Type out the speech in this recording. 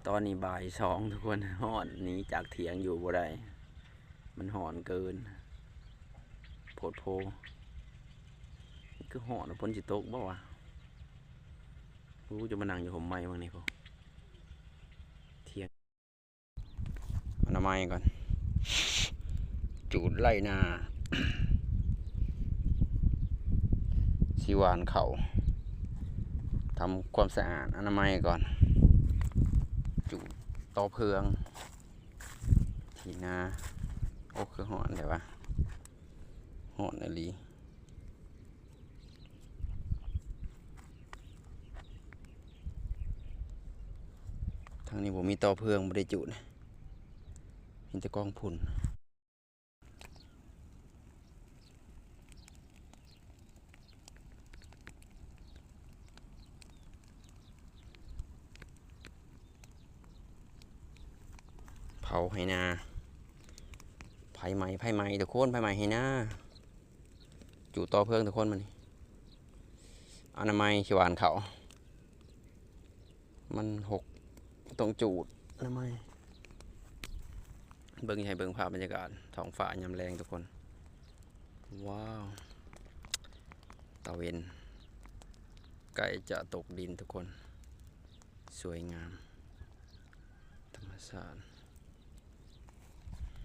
ຕອນນີ້ບ່າຍສອງທຸກຄົນ ຮ້ອນ ໜີຈາກຖຽງຢູ່ບໍ່ໄດ້ ມັນຮ້ອນເກີນ ໂພດໂພ ຄືຮ້ອນ ຝົນຊິຕົກບໍ່ວະ ໂອ້ ຈະມານັ່ງຢູ່ຮົ່ມໄມ້ເບິ່ງນີ້ພຸ້ນ ຖຽງ ອະນາໄມກ່ອນ ຈູດໄລ່ນາ ຊິຫວ່ານເຂົ້າ ທຳຄວາມສະອາດ ອະນາໄມກ່ອນ ຈູດຕໍ່ເພື່ອງ ທີ່ນາ ໂອ້ ຄືຮ້ອນແທ້ວະ ຮ້ອນອີ່ຫຼີ. ທາງນີ້ບໍ່ມີຕໍ່ເພື່ອງ ບໍ່ໄດ້ຈູດ ມີແຕ່ກອງຝຸ່ນ ເຜົາໄຮ່ນາ ໄຟໄໝ້ ໄຟໄໝ້ທຸກຄົນ ໄຟໄໝ້ໄຮ່ນາ ຈູດຕໍ່ເພື່ອງທຸກຄົນ ມານີ້ ອະນາໄມຊິຫວ່ານເຂົ້າ ມັນຫົກ ຕ້ອງຈູດ ອະນາໄມ ເບິ່ງ ໃຫ້ເບິ່ງພາບບັນຍາກາດທ້ອງຟ້າຍາມແລງທຸກຄົນ ວ້າວ ຕາເວັນໃກ້ຈະຕົກດິນທຸກຄົນ ສວຍງາມ ທຳມະຊາດ.